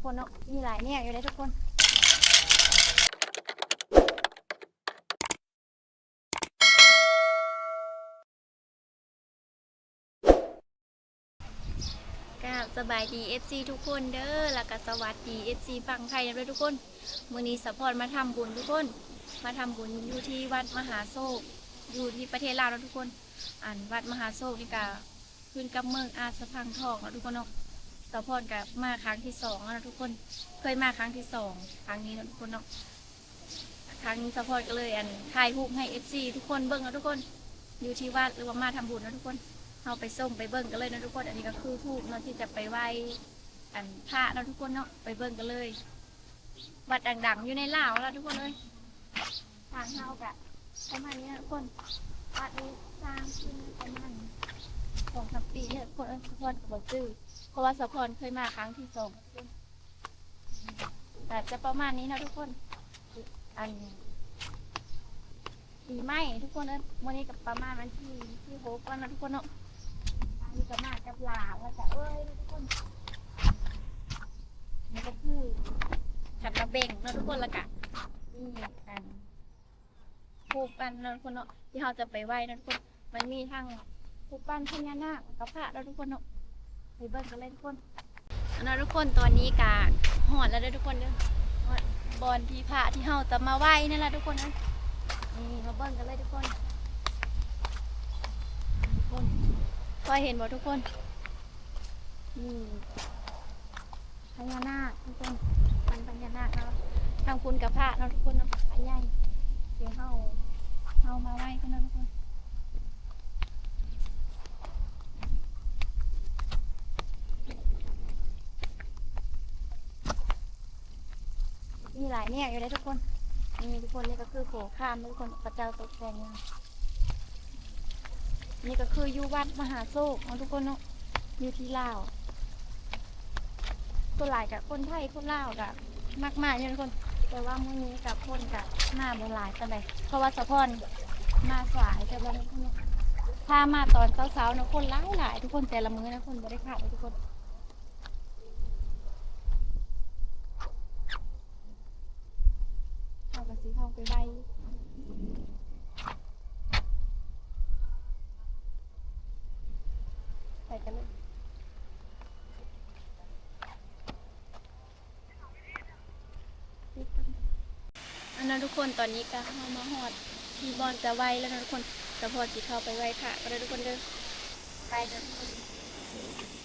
ຄົນເນາະ ມີຫຼາຍແນວຢູ່ເດ້ທຸກຄົນ. ກາບສະບາຍດີ ເອັຟຊີ ທຸກຄົນເດີ ແລ້ວກະສະຫວັດດີ ເອັຟຊີ ຝັ່ງໄທນຳເດີທຸກຄົນ. ມື້ນີ້ສາວພອນມາທຳບຸນທຸກຄົນ ມາທຳບຸນຢູ່ທີ່ວັດມະຫາໂຊກ ຢູ່ທີ່ປະເທດລາວເນາະທຸກຄົນ. ອັນວັດມະຫາໂຊກນີ້ກະ ຂຶ້ນກັບເມືອງອາດສະພັງທອງເນາະທຸກຄົນເນາະ. ສາວພອນກະມາຄັ້ງທີສອງແລ້ວເນາະທຸກຄົນ ເຄີຍມາຄັ້ງທີສອງ ຄັ້ງນີ້ເນາະທຸກຄົນເນາະ. ຄັ້ງນີ້ສາວພອນກໍເລີຍ ອັນ ຖ່າຍຮູບໃຫ້ ເອັຟຊີ ທຸກຄົນເບິ່ງເນາະທຸກຄົນ ຢູ່ທີ່ວັດ ຫຼືວ່າມາທຳບຸນເນາະທຸກຄົນ. ເຮົາໄປຊົມໄປເບິ່ງກັນເລີຍເນາະທຸກຄົນ. ອັນນີ້ກໍຄືທູບເນາະ ທີ່ຈະໄປໄຫວ້ ອັນ ພະເນາະທຸກຄົນເນາະ ໄປເບິ່ງກັນເລີຍ. ວັດດັງໆຢູ່ໃນລາວລະທຸກຄົນເອີຍ. ທາງເຮົາກະປະມານນີ້ນະທຸກຄົນ. ວັດນີ້ສ້າງຂຶ້ນປະມານສອງສາມປີແລ້ວທຸກຄົນເອີຍ ສາວພອນກໍບໍ່ຈື່ ເພາະວ່າສາວພອນເຄີຍມາຄັ້ງທີສອງ ກະຈະປະມານນີ້ເນາະທຸກຄົນ. ອັນ ປີໃໝ່ທຸກຄົນເອີຍ ມື້ນີ້ກໍປະມານວັນທີ ທີຫົກແລ້ວເນາະທຸກຄົນເນາະ. ອັນນີ້ກໍມາກັບຫຼານ ແລ້ວກໍເອີຍເນາະທຸກຄົນ. ນີ້ກໍຄືຂັນໝາກເບັງເນາະທຸກຄົນ ແລ້ວກະມີອັນຮູບປັ້ນເນາະທຸກຄົນເນາະ ທີ່ເຮົາຈະໄປໄຫວ້ເນາະທຸກຄົນ. ມັນມີທັງຮູບປັ້ນພະຍານາກ ແລ້ວກໍພະເນາະທຸກຄົນເນາະ. ໄປເບິ່ງກັນເລີຍທຸກຄົນ. ເນາະທຸກຄົນ ຕອນນີ້ກະຮອດແລ້ວເດີທຸກຄົນເດີ ຮອດບ່ອນທີ່ພະທີ່ເຮົາຈະມາໄຫວ້ນັ້ນລະທຸກຄົນເອີຍ. ນີ້ມາເບິ່ງກັນເລີຍທຸກຄົນ ທຸກຄົນ ພໍເຫັນບໍ່ທຸກຄົນ? ນີ້ພະຍານາກທຸກຄົນ ປັ້ນພະຍານາກເນາະ. ທາງພຸ້ນກະພະເນາະທຸກຄົນເນາະ ພະໃຫຍ່. ດຽວເຮົາ ເຮົາມາໄຫວ້ກັນເນາະທຸກຄົນ. ມີຫຼາຍແນວຢູ່ເດ້ທຸກຄົນ. ນີ້ທຸກຄົນ ນີ້ກໍຄືໂພຄາມເດ້ທຸກຄົນ ເຂົາເຈົ້າຕົກແຕ່ງງາມ. ນີ້ກໍຄືຢູ່ວັດມະຫາໂຊກເນາະທຸກຄົນເນາະ ຢູ່ທີ່ລາວ. ສ່ວນຫຼາຍກະຄົນໄທຄົນລາວກະມັກມາຢູ່ທຸກຄົນ ແຕ່ວ່າມື້ນີ້ກະຄົນກະມາບໍ່ຫຼາຍປານໃດ ເພາະວ່າສາວພອນມາສາຍ ແຕ່ວ່າມື້ນີ້ພາມາຕອນເຊົ້າໆເນາະ ຄົນຫຼາຍໆທຸກຄົນ. ແຕ່ລະມື້ນະຄົນບໍ່ໄດ້ຂາດເດ້ທຸກຄົນ. ເຮົາກໍຊິເຂົ້າໄປໄຫວ້ ໄປກັນເລີຍ. ອັນນັ້ນທຸກຄົນ ຕອນນີ້ກໍເຮົາມາຮອດທີ່ບ່ອນຈະໄຫວ້ແລ້ວເນາະທຸກຄົນ. ສາວພອນຊິເຂົ້າໄປໄຫວ້ພະກໍໄດ້ທຸກຄົນເດີ ໄປເດີທຸກຄົນ.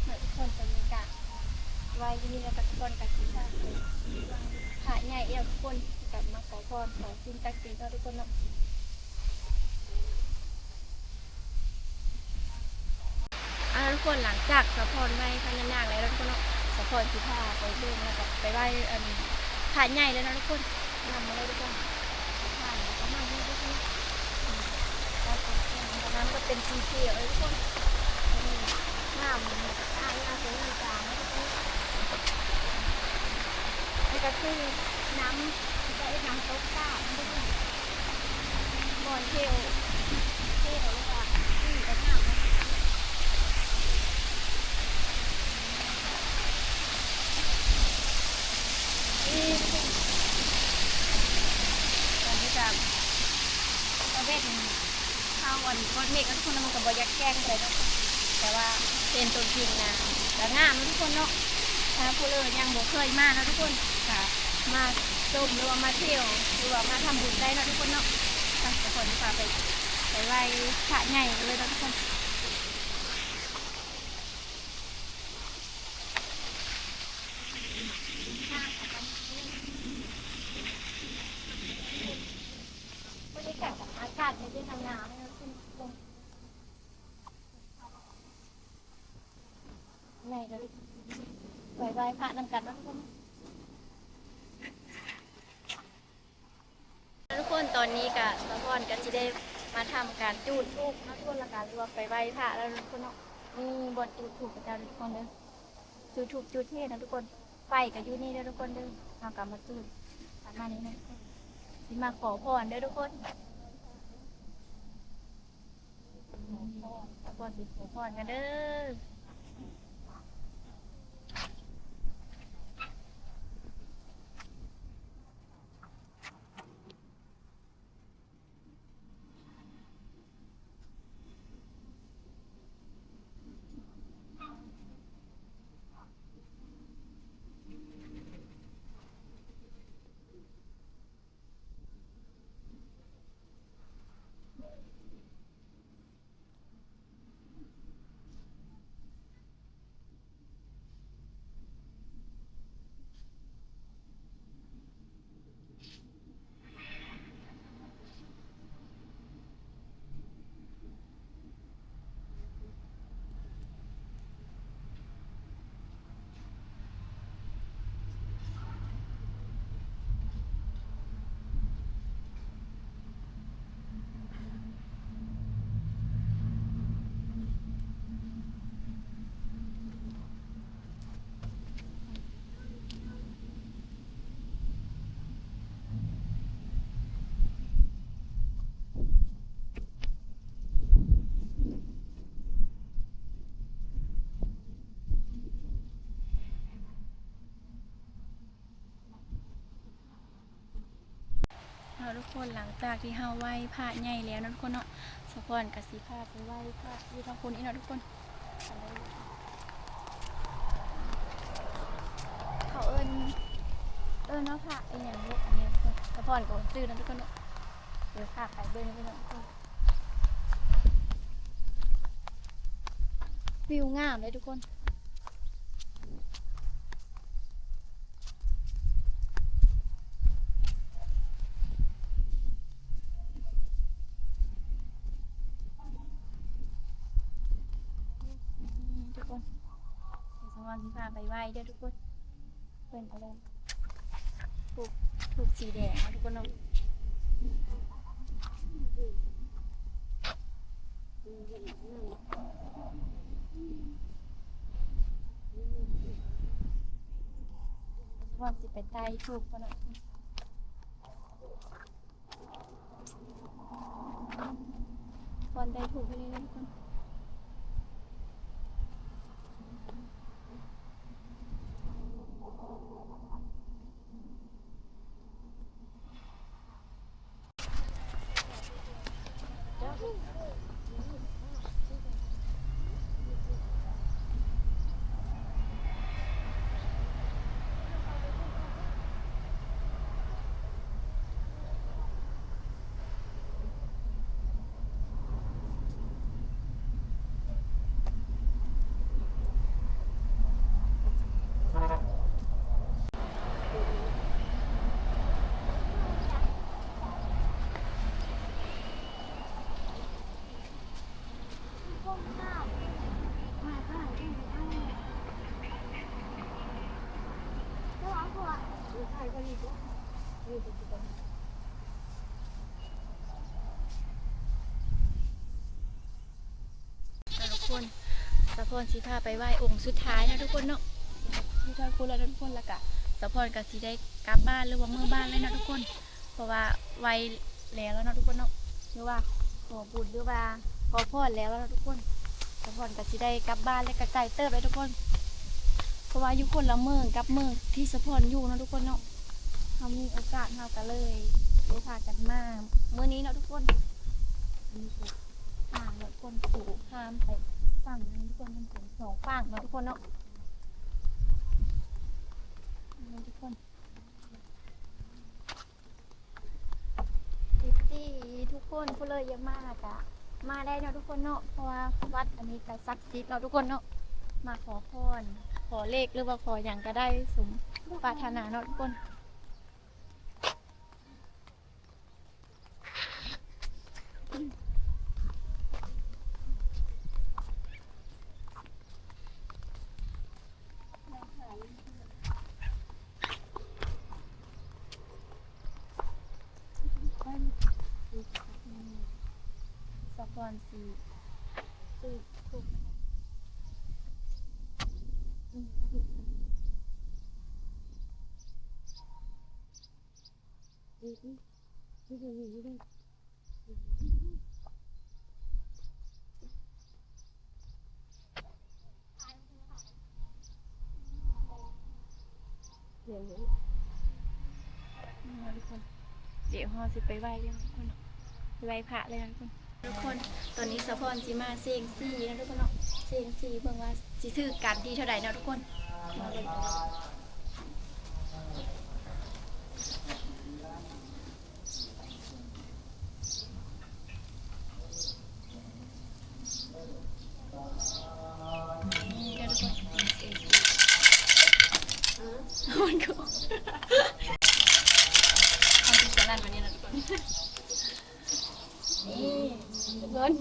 ເນາະທຸກຄົນ ຕອນນີ້ກະໄຫວ້ຢູ່ນີ້ແລ້ວ ກະທຸກຄົນກະຊິພາໄປພະໃຫຍ່ແລ້ວທຸກຄົນ ກະມາຂໍພອນ ຂໍສິ່ງສັກສິດເນາະທຸກຄົນເນາະ. ອ່າ ທຸກຄົນ ຫຼັງຈາກສາວພອນໄຫວ້ພະຍານາກແລ້ວເນາະທຸກຄົນເນາະ ສາວພອນຊິພາໄປເບິ່ງ ແລ້ວກະໄປໄຫວ້ ອັນ ພະໃຫຍ່ແລ້ວເນາະທຸກຄົນ. ນຳມາເລີຍທຸກຄົນ ຜ່ານປະມານນີ້ທຸກຄົນ ແລ້ວກໍ ອັນນັ້ນກໍເປັນສີຂຽວເລີຍທຸກຄົນ. ນີ້ ມາ ຄືນ້ຳ ຈະເຮັດນ້ຳຕົກຕາດ ມັນຈະມີບ່ອນທ່ຽວ ທ່ຽວແລ້ວກະ ອືມ ກະງາມເນາະ. ນີ້ ຕອນນີ້ກະ ຕາເວັນ ເຮົາອັນ ກ້ອນເມກເນາະທຸກຄົນເນາະ ມັນກໍບໍ່ຢາກແຈ້ງປານໃດເນາະ ແຕ່ວ່າເຫັນຕົວຈິງນະ ກໍງາມເນາະທຸກຄົນເນາະ. ຖ້າຜູ້ເລີຍັງບໍ່ເຄີຍມາເນາະທຸກຄົນ ກໍມາຊົມ ຫຼືວ່າມາທ່ຽວ ຫຼືວ່າມາທຳບຸນໄດ້ເນາະທຸກຄົນເນາະ. ໄປ ສາວພອນຊິພາໄປ ໄປໄຫວ້ພະໃຫຍ່ກັນເລີຍເນາະທຸກຄົນ. ບັນຍາກາດ ອາກາດ ໄປໄຫວ້ພະນຳກັນເນາະທຸກຄົນ ທຸກຄົນ. ຕອນນີ້ກະ ສາວພອນກະຊິໄດ້ມາທຳການຈູດທູບເນາະທຸກຄົນ ແລ້ວກະລວມໄປໄຫວ້ພະແລ້ວທຸກຄົນເນາະ. ນີ້ບ່ອນຈູດທູບຂະເຈົ້າເດີທຸກຄົນເດີ ຈູດທູບຈູດທຽນເນາະທຸກຄົນ. ໄຟກະຢູ່ນີ້ເດີທຸກຄົນເດີ ເຮົາກະມາຈູດປະມານນີ້ເນາະ ຊິມາຂໍພອນເດີທຸກຄົນ. ຂໍພອນ ຂໍພອນກັນເດີ. ເຮົາທຸກຄົນ ຫຼັງຈາກທີ່ເຮົາໄຫວ້ພະໃຫຍ່ແລ້ວເນາະທຸກຄົນເນາະ ສາວພອນກະຊິພາໄປໄຫວ້ພະຢູ່ທາງພຸ້ນອີກເນາະທຸກຄົນ. ເຂົາເອີ້ນ ເອີ້ນວ່າພະອີ່ຫຍັງບຸ ອັນນີ້ ສາວພອນກະບໍ່ຈື່ເນາະທຸກຄົນເນາະ. ດຽວພາໄປເບິ່ງເນາະທຸກຄົນ. ວິວງາມເດ້ທຸກຄົນ. ນີ້ທຸກຄົນ ດຽວສາວພອນຊິພາໄປໄຫວ້ເດີທຸກຄົນ. ເພິ່ນກະເລີຍປູກ ປູກສີແດງເນາະທຸກຄົນເນາະ. ວ່າຊິໄປໄຕ່ທູບກ່ອນເນາະ. ກ່ອນໄດ້ຖືກຢູ່ນີ້ເດີທຸກຄົນ. ທຸກຄົນ ສາວພອນຊິພາໄປໄຫວ້ອົງສຸດທ້າຍເນາະທຸກຄົນເນາະ ຢູ່ທາງພຸ້ນແລ້ວເນາະທຸກຄົນ ແລ້ວກະ ສາວພອນກໍຊິໄດ້ກັບບ້ານ ຫຼືວ່າເມືອບ້ານແລ້ວເນາະທຸກຄົນ ເພາະວ່າໄຫວ້ແລ້ວເນາະທຸກຄົນເນາະ ຫຼືວ່າຂໍບຸນ ຫຼືວ່າຂໍພອນແລ້ວເນາະທຸກຄົນ. ສາວພອນກໍຊິໄດ້ກັບບ້ານ ແລະກໍໄກເຕີບເດ້ທຸກຄົນ ເພາະວ່າຢູ່ຄົນລະເມືອງກັບເມືອງທີ່ສາວພອນຢູ່ເນາະທຸກຄົນເນາະ. ເຮົາມີໂອກາດ ເຮົາກໍເລີຍໄດ້ພາກັນມາມື້ນີ້ເນາະທຸກຄົນ. ອັນນີ້ກໍທາງເນາະທຸກຄົນ ຜູ້ຂ້າມໄປຝັ່ງນັ້ນທຸກຄົນ ມັນເປັນສອງຝັ່ງເນາະທຸກຄົນເນາະ ນີ້ທຸກຄົນ. ເອັຟຊີ ທຸກຄົນ ຜູ້ເລີຍຢາກມາກະມາໄດ້ເນາະທຸກຄົນເນາະ ເພາະວ່າວັດອັນນີ້ກະສັກສິດເນາະທຸກຄົນເນາະ. ມາຂໍພອນ ຂໍເລກ ຫຼືວ່າຂໍຫຍັງກະໄດ້ສົມປາດຖະໜາເນາະທຸກຄົນ. ສາວພອນຊິຈຸດທູບ ດຽວເຮົາຊິໄປໄຫວ້ແລ້ວທຸກຄົນ ໄປໄຫວ້ພະແລ້ວທຸກຄົນ. ທຸກຄົນ ຕອນນີ້ສາວພອນຊິມາເສັງສີນະທຸກຄົນເນາະ ເສັງສີເບິ່ງວ່າຊິຖືກກັນທີເທົ່າໃດເນາະທຸກຄົນ. ນີ້ເດີທຸກຄົນ ເສັງສີ ມັນກໍ ເອົາຊິສະນັ້ນມານີ້ນະທຸກຄົນ. ນີ້ທຸກຄົນ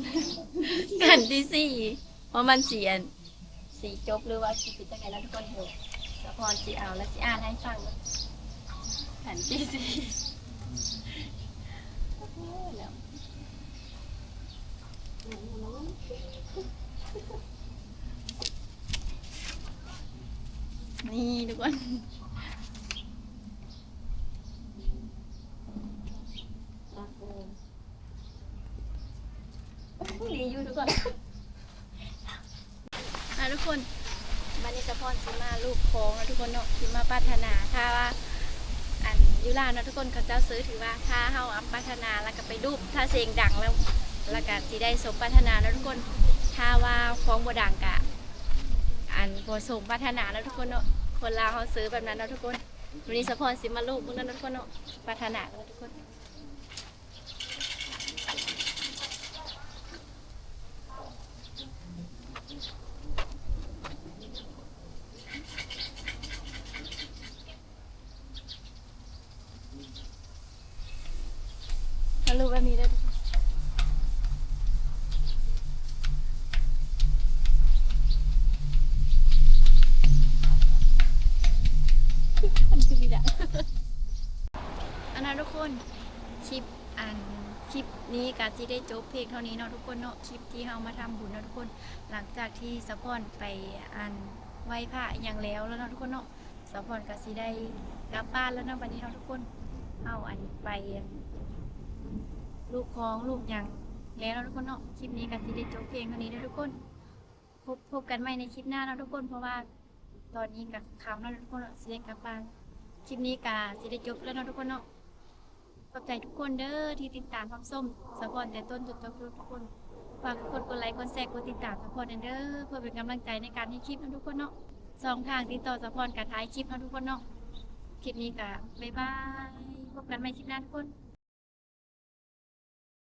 ຂັນທີສີ່ ວ່າມັນຊິ ອັນ ຊິຈົບ ຫຼືວ່າຊິເປັນຈັ່ງໃດລະທຸກຄົນ. ດຽວສາວພອນຊິເອົາ ແລະ ຊິອ່ານໃຫ້ຟັງ ຂັນທີສີ່. ໂອ້ໂຫ ແລ້ວ ນີ້ທຸກຄົນ ດີຢູ່ທຸກຄົນ. ອ່າ ທຸກຄົນ ບັດນີ້ສາວພອນຊິມາລູບຄອງເນາະທຸກຄົນເນາະ ຊິມາປາດຖະໜາ. ຖ້າວ່າ ອັນ ຢູ່ລາວເນາະທຸກຄົນ ເຂົາເຈົ້າເຊື່ອຖືວ່າ ຖ້າເຮົາອຳປາດຖະໜາ ແລ້ວກໍໄປລູບ ຖ້າເສັງດັງແລ້ວ ແລ້ວກໍຊິໄດ້ສົມປາດຖະໜາເນາະທຸກຄົນ. ຖ້າວ່າຄອງບໍ່ດັງກະ ອັນ ບໍ່ສົມປາດຖະໜາເນາະທຸກຄົນເນາະ. ຄົນລາວເຮົາເຊື່ອແບບນັ້ນເນາະທຸກຄົນ. ວັນນີ້ສາວພອນຊິມາລູບເບິ່ງເນາະທຸກຄົນເນາະ ປາດຖະໜາເນາະທຸກຄົນ. ເອົາລູບແບບນີ້ເດີ ອັນນີ້ຄືມີດະ ອັນນັ້ນທຸກຄົນ ຄລິບ ອັນ ຄລິບນີ້ກະຊິໄດ້ຈົບພຽງເທົ່ານີ້ເນາະທຸກຄົນເນາະ ຄລິບທີ່ເຮົາມາທຳບຸນເນາະທຸກຄົນ. ຫຼັງຈາກທີ່ສາວພອນໄປ ອັນ ໄຫວ້ພະອີ່ຫຍັງແລ້ວ ແລ້ວເນາະທຸກຄົນເນາະ ສາວພອນກະຊິໄດ້ກັບບ້ານແລ້ວເນາະ ບັດນີ້ເນາະທຸກຄົນ. ເຮົາ ອັນ ໄປ ອັນ ລູບຄອງລູບຫຍັງແລ້ວເນາະທຸກຄົນເນາະ ຄລິບນີ້ກະຊິໄດ້ຈົບພຽງເທົ່ານີ້ເດີທຸກຄົນ. ພົບ ພົບກັນໃໝ່ໃນຄລິບໜ້າເນາະທຸກຄົນ ເພາະວ່າຕອນນີ້ກະຄ່ຳແລ້ວທຸກຄົນເນາະ ຊິໄດ້ກັບບ້ານ. ຄລິບນີ້ກະຊິໄດ້ຈົບແລ້ວເນາະທຸກຄົນເນາະ. ຂອບໃຈທຸກຄົນເດີທີ່ຕິດຕາມຮັບຊົມສາວພອນແຕ່ຕົ້ນຈົນຈົບທຸກຄົນ. ຝາກທຸກຄົນກົດໄລ ກົດແຊ ກົດຕິດຕາມສາວພອນແດ່ເດີ ເພື່ອເປັນກຳລັງໃຈໃນການເຮັດຄລິບເນາະທຸກຄົນເນາະ. ຊ່ອງທາງຕິດຕໍ່ສາວພອນກະທ້າຍຄລິບເນາະທຸກຄົນເນາະ. ຄລິບນີ້ກະບາຍບາຍ ພົບກັນໃໝ່ຄລິບໜ້າທຸກຄົນ.